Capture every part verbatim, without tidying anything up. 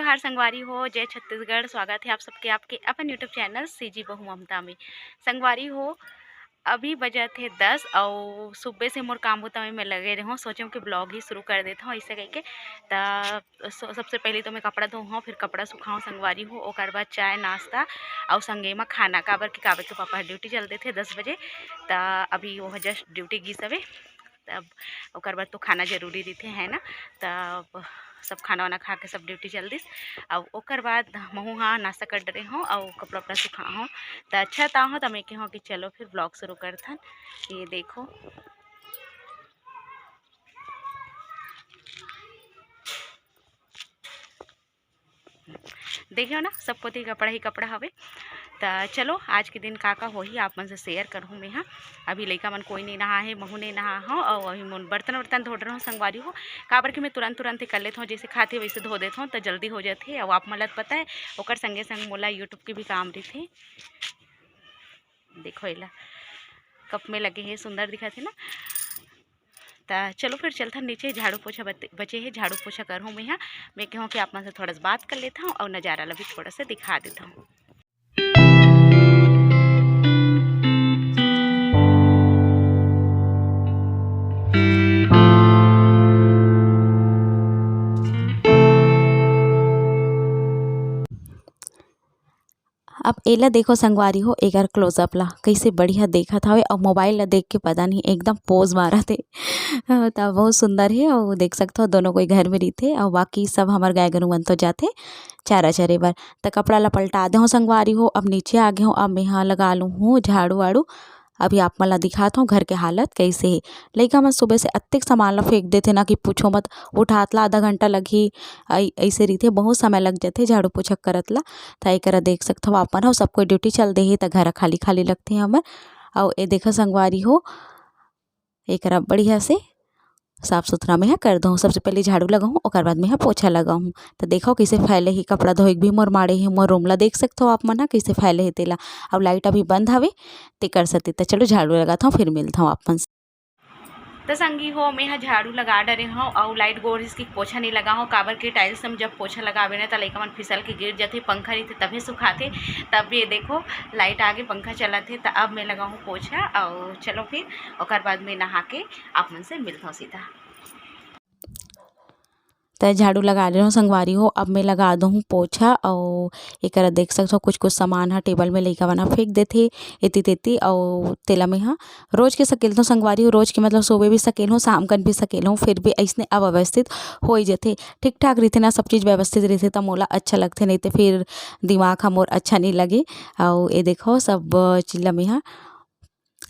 नमस्कार संगवारी हो, जय छत्तीसगढ़। स्वागत है आप सबके आपके अपन YouTube चैनल सीजी बहू ममता में। संगवारी हो, अभी बजत हे दस अउ सुबह से मोर काम बुता में मैं लगे रहूँ। सोचें कि ब्लॉग ही शुरू कर देता हूँ ऐसे कह के। त सबसे पहले तो मैं कपड़ा धोहूँ, फिर कपड़ा सुखाऊँ संगवारी हो, ओकर बाद चाय नाश्ता अउ संगे म खाना, काबर कि काबर के पापा ड्यूटी चल देथे दस बजे। त अभी वो जस्ट ड्यूटी गिस हवे, तब ओकर बाद तो खाना जरूरी रहिथे, है ना। तब सब खाना वाना खा के सब ड्यूटी चल दिस। अब ओकर बाद महू हाँ नाश्ता कर डरे हूँ अउ कपड़ा उपड़ा सुखा हूँ। त अच्छा ताहूँ त मैं कहूँ कि चलो फिर ब्लॉग शुरू करथन। ये देखो, देखियो ना, सब कोती कपड़ा ही कपड़ा हवे। त चलो, आज के दिन का का होही, आप मन से शेयर करहूँ मैं हा। अभी लइका मन कोई नहीं नहा है, महू नहीं नहा हो, अउ अभी मोन बर्तन वर्तन धो डरहूँ संगवारी हो, काबर कि मैं तुरंत तुरंत ही कर लेता हूँ, जैसे खाते वैसे धो देता हूँ, त जल्दी हो जाते। अउ आप मन ला त पता है, ओकर संगे संग मोला YouTube के भी काम रहिथे। देखो एला, कप में लगे हे, सुंदर दिखत हे ना। त चलो फिर चलथन नीचे, झाड़ू पोछा बते-, बचे हे, झाड़ू पोछा करहूँ मैं हा। मैं कहूँ कि आप मन से थोड़ा सा बात कर लेता हूँ अउ नज़ारा ला भी थोड़ा सा दिखा देता हूँ। अब एला देखो संगवारी हो, एकर क्लोजअप ला कइसे बढ़िया देखत हवे, अउ मोबाइल ला देख के पता नहीं एकदम पोज मारत हे। त बहुत सुंदर हे, अउ देख सकत हो दोनों कोई घर में रहिथे, अउ बाकी सब हमर गाय गरू मन तो जाथे चारा चरे बर। त कपड़ा ला पलटा दे हो संगवारी हो, अब नीचे आ गे हो, अब मेहा लगा लूँ हूँ झाड़ू वाड़ू। अभी आप मन ला दिखात हूँ घर के हालत कइसे हे। लइका मन सुबह से अतेक सामान ला फेंक देथे ना कि पूछो मत, उठात ला आधा घंटा लगही, अइ-, अइसे रहिथे, बहुत समय लग जाथे झाड़ू पोछा करत ला। त एकरा देख सकत हव आप मन ह, सब कोई ड्यूटी चल दे हे, त घर खाली खाली लगथे हमर। अउ ए देखा संगवारी हो, एकरा बढ़िया से साफ सुथरा मेहा कर दहूँ। सबसे पहले झाड़ू लगाहूँ, ओकर बाद मेहा पोछा लगाहूँ। त देखो कइसे फैले हे कपड़ा धोए के भी मोर माड़े हे, मोर रूम ला देख सकत हव आप मन ह कइसे फैले हे तेला। अउ लाइट अभी बंद हवे तेकर सेती। त चलो झाड़ू लगात हव, फिर मिलत हव आप मन से। त संगी हो, मेहा झाड़ू लगा डरे हव अउ लाइट गे रिहिस कि पोछा नहीं लगा हव, काबर के टाइल्स म जब पोछा लगावे ना त लइका मन फिसल के गिर जाथे, पंखा रहिथे तभे सुखाथे। तब ये देखो लाइट आगे, पंखा चलत हे, त अब मैं लगाहूँ पोछा अउ चलो फिर ओकर बाद में नहा के आप मन से मिलत हव सीधा। त झाड़ू लगा ले रहूँ संगवारी हो, अब मैं लगा दूँ पोछा। अउ एकरा देख सकत हो कुछ कुछ सामान ह टेबल में लइका मन ह फेंक देथे एती तेती, अउ तेला मैं ह रोज के सकेलथों संगवारी हो, रोज के मतलब सुबह भी सकेलहूँ, शाम कन भी सकेलहूँ, फिर भी अइसने अव्यवस्थित हो ही जथे। ठीक ठाक रहिथे ना, सब चीज व्यवस्थित रहिथे त मोला अच्छा लगथे, नहीं त फिर दिमाग ह मोर अच्छा नहीं लगे। अउ ए देखो सब चीज ल मैं ह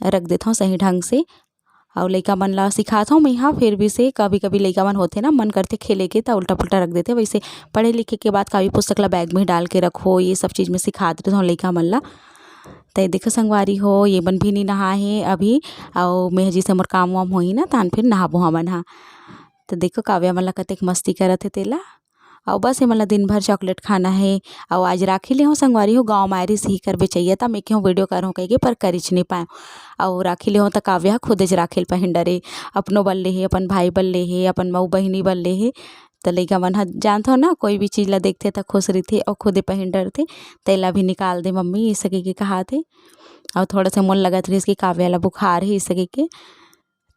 रख देथों सही ढंग से। अउ लइका मन ला सिखाथों मैं ह, फिर भी से कभी-कभी लइका मन होथे ना, मन करथे खेले के, त उल्टा-पुल्टा रख देथे। वइसे पढ़े लिखे के बाद कापी पुस्तक ला बैग में डाल के रखो, ये सब चीज में सिखा देथों लइका मन ला। त देखो संगवारी हो, ये मन भी नी नहाए हे अभी, अउ मैं ह जइसे मोर काम वाम होही ना, तान फिर नहाबो हमन ह। त देखो काव्या मन ला कतेक मस्ती करत हे तेला। अउ बस एमन ला दिन भर चॉकलेट खाना हे। अउ आज राखी ले हूँ संगवारी हो, गाँव म आए रिहिस ही कर बेचैया, त मैं केहूँ वीडियो करहूँ कहिके, पर करिच नहीं पाएँ। अउ राखी ले हूँ त काव्या ह खुदेच राखी ल पहिन डरे, अपनो बर ले हे, अपन भाई बर ले हे, अपन मऊ बहिनी बर ले हे। त लइका मन ह जानथो ना, कोई भी चीज ला देखथे त खुश रहिथे अउ खुदे पहिन डरथे। तेला भी निकाल दे मम्मी, ऐसे कहिके कहाथे। अउ थोड़ा से मोला लगत रहिस कि काव्या ला बुखार हे, ऐसे कहिके।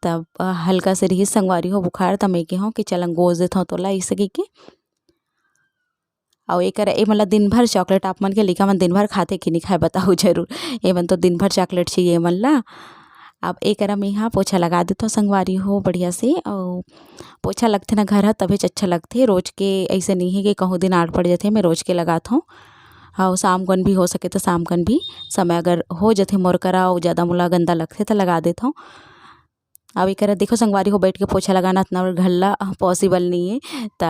तब, अ, हल्का से रिहिस संगवारी हो बुखार, त मैं केहूँ कि चल अंगोज देथों तोला, ऐसे कहिके। अउ एकरा, एमन ला दिन भर चॉकलेट, आप मन के लइका मन दिन भर खाथे कि नहीं खाए, बताओ जरूर। एमन तो दिन भर चॉकलेट चाहिए एमन ला। अब एकरा मैं हा पोछा लगा देथों संगवारी हो बढ़िया से, अउ पोछा लगथे ना घर ह, तभेच अच्छा लगथे। रोज के ऐसे नहीं है कि कहूँ दिन आड़ पड़ जाथे, मैं रोज के लगाथों। अउ शाम कन भी हो सके त शाम कन भी समय अगर हो जथे मोर करा, अउ ज़्यादा मोला गंदा लगथे त लगा देथों। अब एकरा देखो संगवारी हो, बैठ के पोछा लगाना इतना बड़ घल्ला, अ, पॉसिबल नहीं है, त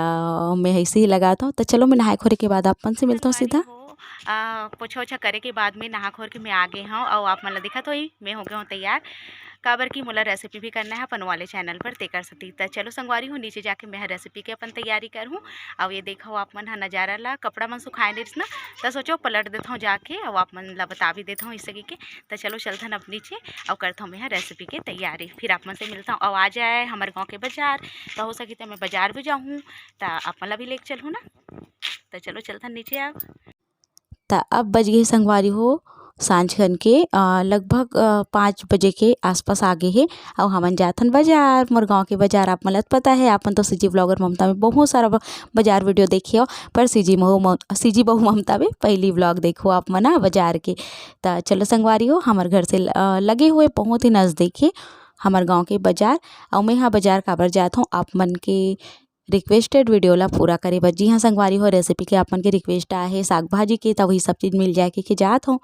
मैं ऐसे ही लगात हूँ। त चलो, मैं नहाए खोरे के बाद आप मन से मिलता हूँ सीधा। संगवारी हो, अ, पोछा ओछा करे के बाद में नहा खोर के मैं आ गे हूँ, अउ आप मन ला दिखत होही, मैं हो गे हूँ तैयार, काबर कि मोला रेसिपी भी करना है अपन वाले चैनल पर, तेकर सेती। त चलो संगवारी हो, नीचे जाके मैं रेसिपी के अपन तैयारी करहूँ। अउ ये देखो आप मन ह नजारा ला, कपड़ा मन सुखाए नहीं रिहिस ना, त सोचो पलट देथों जाके, अउ आप मन ला बता भी देथों इस सके के। त चलो चलथन अब नीचे अउ करथों मैं ह रेसिपी के तैयारी, फिर आप मन से मिलथों। अउ आज आए हमर गाँव के बाजार, त हो सकी त मैं बाजार भी जाहूँ, त आप मन ला भी लेके चलहूँ ना। त चलो चलथन नीचे अब। त अब बज गे संगवारी हो सांझ खन के, अ, लगभग, अ, पाँच बजे के आसपास आ गे हे। अउ हमन जाथन बाजार, मोर गाँव के बाजार। आप मन ल त पता हे, आप मन तो सीजी vlogger ममता में बहुत सारा ब-, बाजार video देखे हो, पर सीजी महू म-, सीजी बहू ममता में पहली vlog देखो आप मन ह बाजार के। त चलो संगवारी हो, हमर घर से ल-, अ, लगे हुए बहुत ही नजदीक हे हमर गाँव के बाजार। अउ मैं ह बाजार काबर जात हूँ, आप मन के requested video ला पूरा करे बर। जी हाँ संगवारी हो, recipe के आप मन के request आए हे साग भाजी के, त वही सब चीज मिल जाए के, के जात हो।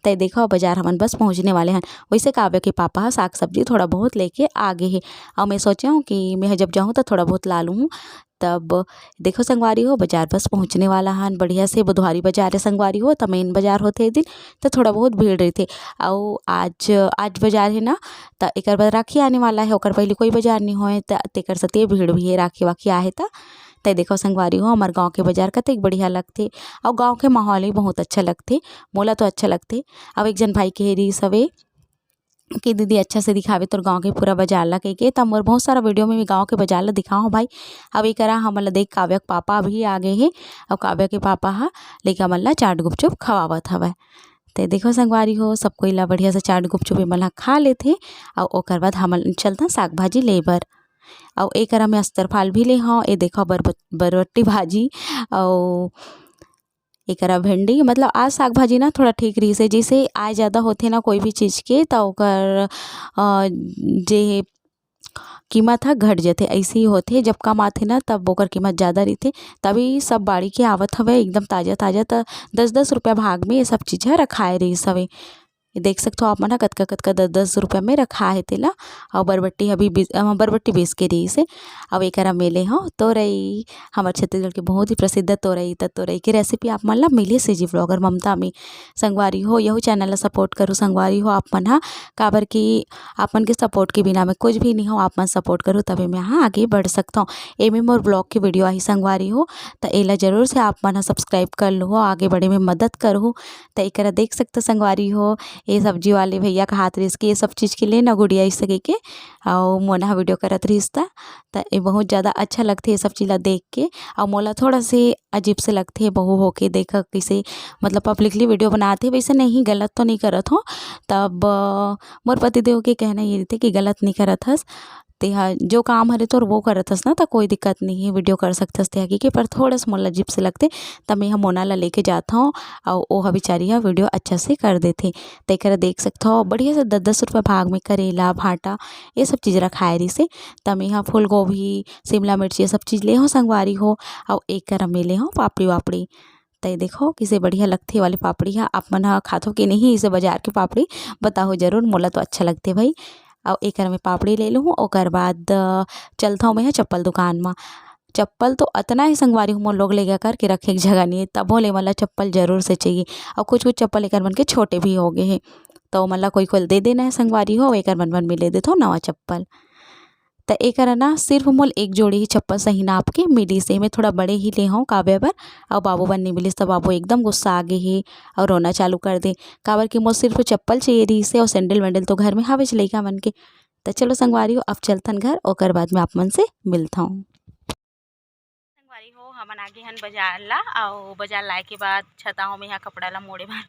तय देखो बाजार हमन बस पहुँचने वाले हन। वैसे काव्य के पापा ह साग सब्जी थोड़ा बहुत लेके आ गे हे, अउ मैं सोचे हूँ कि मैं जब जाहूँ त थोड़ा बहुत ला लूँ। तब देखो संगवारी हो, बाजार बस पहुँचने वाला हन। बढ़िया से बुधवारी बाजार है संगवारी हो, त main बाजार होथे ए दिन, त थोड़ा बहुत भीड़ रहिथे। अउ आज, आज बाजार है ना, त एकर बाद राखी आने वाला है, ओकर पहले कोई बाजार नहीं होए, त तेकर सेती भीड़ भी है, राखी वाखी आहे त। त देखो संगवारी हो, हमर गाँव के बाजार कतेक बढ़िया लगथे, अउ गाँव के माहौल ही बहुत अच्छा लगथे, मोला तो अच्छा लगथे। अउ एक जन भाई कहे रहिस हवे कि दीदी अच्छा से दिखावे तोर गाँव के पूरा बाजार ला कहिके, त मोर बहुत सारा video में भी गाँव के बाजार ला दिखाओ भाई। अब एकरा हमन ला देख काव्य के पापा भी आ गए हे, अउ काव्य के पापा ह लइका मन ला चाट गुपचुप खवावत हवय। ते देखो संगवारी हो, सब कोई ला बढ़िया से चाट गुपचुप एमन ला खा लेथे, अउ ओकर बाद हमन चलथन साग भाजी ले बर। अउ एकरा में अस्तरफाल भी ले हव, ए देखो बर-, बरबट्टी भाजी, अउ एकरा भिंडी, मतलब आज साग भाजी ना थोड़ा ठीक रहिस हे, जैसे आय ज़्यादा होथे ना कोई भी चीज़ के, त ओकर, अ, जे कीमत ह घट जथे। ऐसे ही होथे, जब कम आथे ना, तब ओकर कीमत ज़्यादा रहिथे। तभी सब बाड़ी के आवत हवय, एकदम ताज़ा-ताज़ा, त दस दस रुपया भाग में ये सब चीज़ ह रखाए रहिस हवे। ये देख सकथो आप मन ह, कतका-कतका दस दस रुपया में रखा हे तेला। अउ बरबट्टी ह भी बीस, अ, बरबट्टी बीस के रहिस हे। अउ एकरा में ले हव तोरई, हमर छत्तीसगढ़ के बहुत ही प्रसिद्ध तोरई। त तोरई के recipe आप मन ला मिले सीजी vlogger ममता में। संगवारी हो, यहू channel ला support करू संगवारी हो आप मन ह, काबर कि आप मन के support के बिना मैं कुछ भी नहीं हूँ। आप मन support करू तभे मैं ह आगे बढ़ सकथव। एमे मोर vlog के video आही संगवारी हो, त एला जरूर से आप मन ह subscribe कर लू, आगे बढ़े में मदद करहू। त एकरा देख सकथो संगवारी हो, ये सब्जी वाले भैया कहात रहिस कि ये सब चीज़ के ले ना गुड़िया ऐसे कहिके, अउ मोना ह video करत रहिस त, त ये बहुत ज़्यादा अच्छा लगथे ये सब चीज़ ला देख के। अउ मोला थोड़ा से अजीब से लगथे बहू होके, देख कइसे मतलब publicly video बनात हे, वैसे नहीं गलत तो नहीं करत हो। तब, अ, मोर पति देव के कहना ये रहिथे कि गलत नहीं करत हस, तेहा जो काम हरे तोर वो करत हस ना, त कोई दिक्कत नहीं है, video कर सकथस तेहा कहिके, पर थोड़ा सा मोला अजीब से लगथे, त मैं ह मोना ला लेके जात हव, अउ ओहा बिचारी ह video अच्छा से कर देथे। तेकरा देख सकथव, बढ़िया से दस दस रुपया भाग में करेला, भांटा, ये सब चीज़ रखाए रहिस हे। त मैं ह फूलगोभी, शिमला मिर्च, ये सब चीज़ ले हव संगवारी हो, अउ एकरा में ले हव पापड़ी वापड़ी। त ये देखो, किसे बढ़िया लगथे वाले पापड़ी ह। आप मन ह खाथो कि नहीं इसे बाजार के पापड़ी, बताओ जरूर, मोला तो अच्छा लगथे भाई। अउ एकर में पापड़ी ले लूँ, ओकर बाद, अ, चलथव मैं ह चप्पल दुकान म। चप्पल तो अतना ही संगवारी हो, मोर लोग ले गया करके रखे के जगह नहीं है, तभो ले मोला चप्पल जरूर से चाहिए। अउ कुछ-कुछ चप्पल एकर मन के छोटे भी हो गए हे, तो मोला कोई-कोई दे देना है संगवारी हो, एकर मन, मन में ले देथव नवा चप्पल। त एकर ना सिर्फ मोल एक जोड़ी ही चप्पल सही नाप के मिलिस हे। मैं थोड़ा बड़े ही ले हव काव्य बर, अउ बाबू बर नहीं मिलिस, त बाबू एकदम गुस्सा आ गे हे अउ रोना चालू कर दे, काबर कि मोर सिर्फ चप्पल चाहिए रहिस हे अउ sandal-wandal तो घर में हावेच लइका मन के। त चलो संगवारी हो, अब चलथन घर, ओकर बाद में आप मन से मिलथव। संगवारी हो, हमन आगे हन बाजार ला, अउ बाजार लाए के बाद छता हो में यहाँ कपड़ा ला मोड़े बर।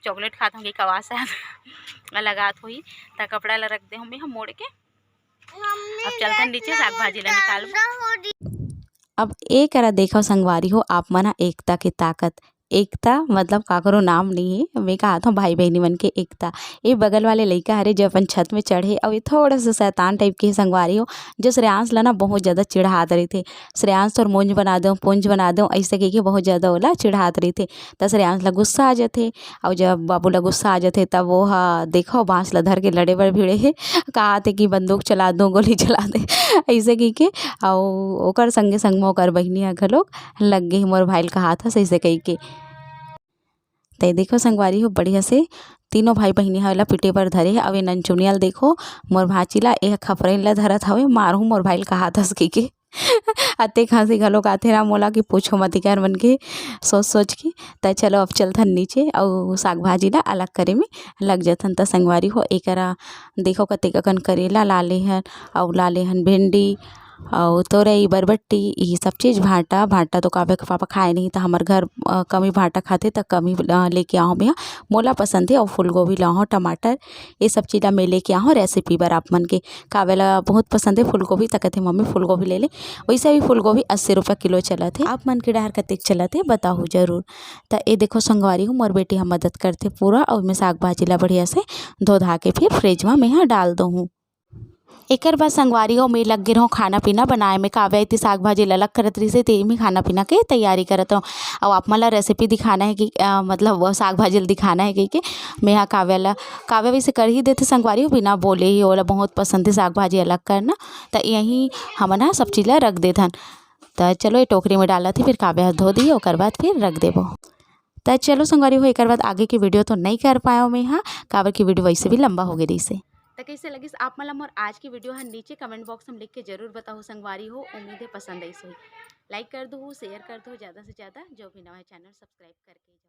चॉकलेट खात होंगे, कवा से लगात होही, त कपड़ा ला रख दे हो में हम मोड़ के। अब चलथन नीचे, साग भाजी ला निकालबो। अब ए करा देखो संगवारी हो, आप मन ह एकता के ताकत। एकता मतलब काकरो नाम नहीं है, मैं कहत हूँ भाई बहनी मन के एकता। ये बगल वाले लइका हरे जो अपन छत में चढ़े, अउ ये थोड़ा सा शैतान type के हे संगवारी हो, जो श्रेयांश ला ना बहुत ज़्यादा चिढ़ात रहिथे। श्रेयांश तोर मूंज बना दो, पूंज बना दो, ऐसे कह के बहुत ज़्यादा ओला चिढ़ात रहिथे। त श्रेयांश ला गुस्सा आ जाथे, अउ जब बाबू ला गुस्सा आ जाथे, तब वो ह देखो बांस ला धर के लड़े बर भिड़े हे, कहत हे कि बंदूक चला दो, गोली चला दे, ऐसे कह के। अउ ओकर संगे संग में ओकर बहिनी ह घलोक लग गे हे, मोर भाई ल कहत हस ऐसे कह के। तै देखो संगवारी हो, बढ़िया से तीनों भाई बहिनी ह एला पीटे बर धरे हे। अउ ए ननचुनिया ल देखो, मोर भांची ला, ए ह खपरैन ला धरत हवे, मारहूं मोर भाई ल कहत हस कहिके। अतेक हंसी घलोक आथे ना मोला कि पूछो मत, एकर मन के सोच सोच के। त चलो अब चलथन नीचे अउ साग भाजी ला अलग करे में लग जथन। त संगवारी हो, एकरा देखो कतेक अकन करेला ला ले हन अउ ला ले हन भिंडी, अउ तोरई, बरबट्टी, ये सब चीज़, भांटा, भांटा तो काव्या के पापा खाए नहीं, त हमर घर, अ, कमी भांटा खाथे, त कमी, अ, लेके आए हों मैं। मोला पसंद हे। अउ फूलगोभी लाए हों, टमाटर, ये सब चीज़ ला मैं लेके आए हों recipe बर आप मन के। काव्या ला बहुत पसंद हे फूलगोभी, त कथे, "मम्मी, फूलगोभी ले ले।" वैसे भी फूलगोभी अस्सी रुपया किलो चलत हे। आप मन के डहर कतेक चलत हे, बताहू जरूर। त ये देखो संगवारी हो, मोर बेटी ह मदद करथे पूरा, अउ मैं साग भाजी ला बढ़िया से धो धा के फिर fridge में मैं ह डाल दूँ हूँ। एकर बाद संगवारी हो, मैं लग गे रहूँ खाना पीना बनाए में। काव्या इति साग भाजी ला अलग करत रहिसे, ते मैं खाना पीना के तैयारी करत रहूँ। अउ आप मन ला recipe दिखाना है कि, अ, मतलब वो साग भाजी ला दिखाना है कहिके मैं हा काव्या ला, काव्या वैसे कर ही देथे संगवारी हो, बिना बोले ही, ओला बहुत पसंद हे साग भाजी अलग करना। त यहीं हमन हा सब चीज़ ला रख देथन। त चलो, ये टोकरी में डालत ही, फिर काव्या ह धो दिही, ओकर बाद फिर रख देबो। त चलो संगवारी हो, एकर बाद आगे के video तो नहीं कर पायो मैं हा, काबर की video वैसे भी लंबा हो गे रहिसे। त कैसे लगिस आप मन ला मोर आज की video ह, नीचे comment box में लिख के जरूर बताहू संगवारी हो। उम्मीद है पसंद आइस होही। Like कर दो, share कर दो ज़्यादा से ज़्यादा, जो भी नवा है channel subscribe करके